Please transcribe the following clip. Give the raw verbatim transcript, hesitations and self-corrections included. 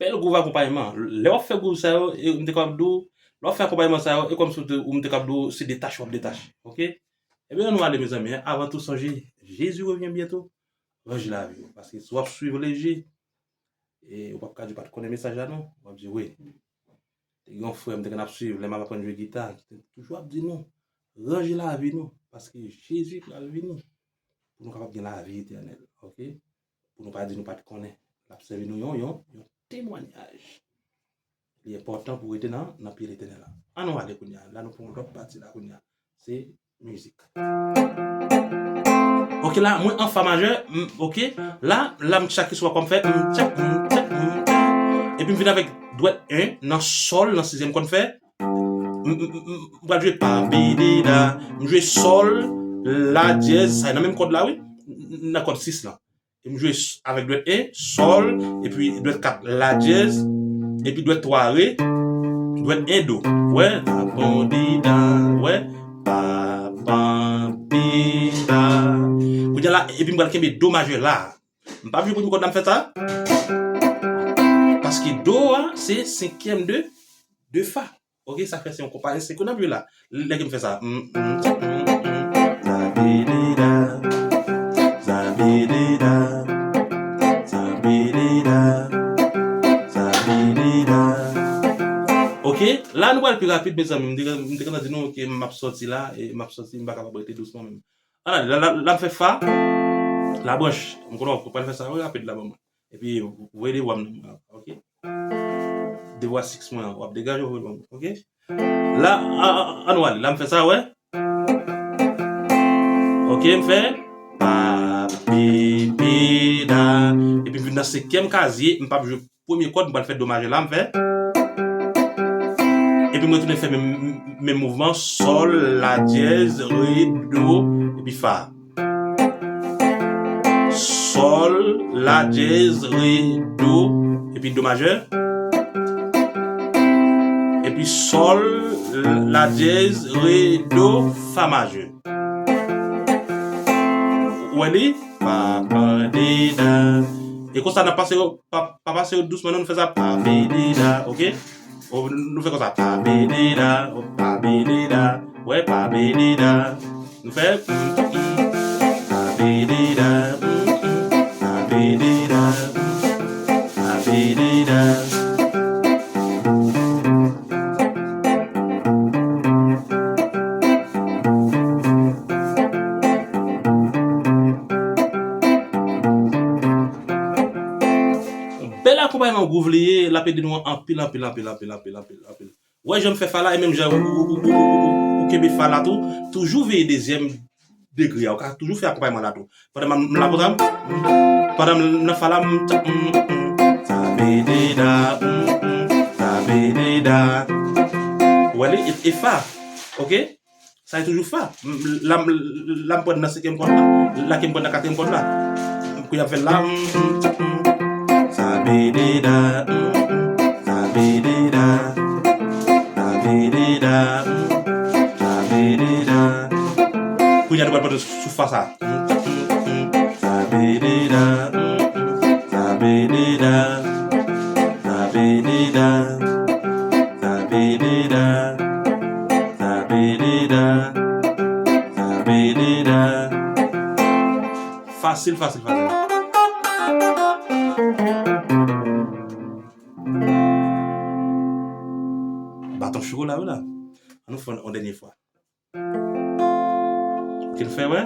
Bèl gwouv akonpayman. Lè w ap fè gwouv sa yo, e, m te kapab di w, lè w ap fè akonpayman sa yo, e kòmsi w te, ou m te kapab di w, se detache w ap detache. Oke? Ebyen, ann nou ale, mezanmi, en. Avan tou, sonje, Jezi revyen byento. Ranje lavi w. Paske si w ap swiv leje, e, ou p ap ka di w pa t konnen mesaj la, non. W ap di, wi. Te gen yon frè m te konn ap swiv, lè m ap aprann jwe gita, li te toujou ap di nou, ranje lavi nou, paske Jezi pral vini, pou nou kapab gen lavi etènèl, oke? Pou nou pa di nou pa t konnen. L ap sèvi nou yon, yon, yon temwayaj. Li enpòtan pou w rete nan, nan pye Letènèl la. Ann nou ale kounye a. La, nou pran yon lòt pati la kounye a. Se mizik. Oke, la, mwen an fa majè, m, oke. La, la, m tchak sou akò m fè, m tchak, m tchak, m tchak. Epi m vin avèk dwèt en nan sòl, nan sizyèm kòd m fè. M, m, m, m, m pral jwe pa, bi, di, da. M jwe sòl, la dyèz, sa nan menm kòd la, wi. Nan kòd sis lan. E m jwe s-, avèk dwèt en, sòl, epi dwèt kat, la dyèz, epi dwèt twa, re, dwèt en, do. Wè, pa, bon, di, da, wè, pa, ban, bi, da. Kounye a la, epi m pral kenbe do majè la. M p ap jwe premye kòd la, m fè sa. Paske do a, se senkyèm de, de fa. Oke, sa fè se yon konpa, se kou n ap jwe la. Lè ke m fè sa. Mm, mm, mm, mm. Zabidida, zabidida, zabidida, zabidida. Oke, la nou pral pi rapid, mezanmi. M te, m te kontan di nou ke m ap sòti la, e m ap sòti, m pa kapab rete dousman menm. Ann ale, la, la, la m fè fa, la branch. M konnen w pral fè sa, wi, rapid la, ban mwen. Epi, voye devwa m nan, oke? Devwa siks mwen an, w ap degaje w, voye l ban mwen, oke? La, a, a, ann nou ale, la m fè sa, wè? Oke, m fè pa, pi, pi, da. Epi m vin nan senkyèm kazye, m p ap jwe premye kòd, m pral fè do majè la, m fè. Epi m retounen fè menm, menm mouvman, sòl, la dyèz, re, do, epi fa. Sòl, la dyèz, re, do, epi do majè. Epi sòl, la dyèz, re, do, fa majè. Ou wè li? Pa, pa, di, da. E konsa n ap pase yo, pa, pa pase yo dousman, non, nou fè sa, pa, bi, di, da, oke? O, nou fè konsa, pa, bi, di, da, o, pa, bi, di, da, wè, pa, bi, di, da. Nou fè, mm, mm, pa, bi, di, da, mm, mm, pa, bi, di, da, mm, pa, bi, di, da. Bèl akonpayman gwouv li ye, l ap ede nou anpil, anpil, anpil. Wè jan m fè fa la, e menm jan ou, ou, ou kenbe fa la tou, toujou veye dezyèm degre a, ou ka toujou fè akonpayman la tou. Pandan m la konsa, pandan m nan fa la, m, m, m, sa be de da, m, m, sa be de da. Ou wè li, e, e fa, oke? Sa e toujou fa. M, la, m, la m pran nan senkyèm kòd la, la ke m pran nan katriyèm kòd la. Kou y ap fè l la, m, m, m, sa be de da, m, m, sa be de da, sa be de da, m, sa be de da. Kounye a nou pral pote sou fa sa. Sa be de da, sa be de da, sa be de da, sa be de da, sa be de da, sa be de da. Fasil, fasil, fasil. Baton chokola wi la. Ann nou fè yon dènye fwa. Ki l fè, wè?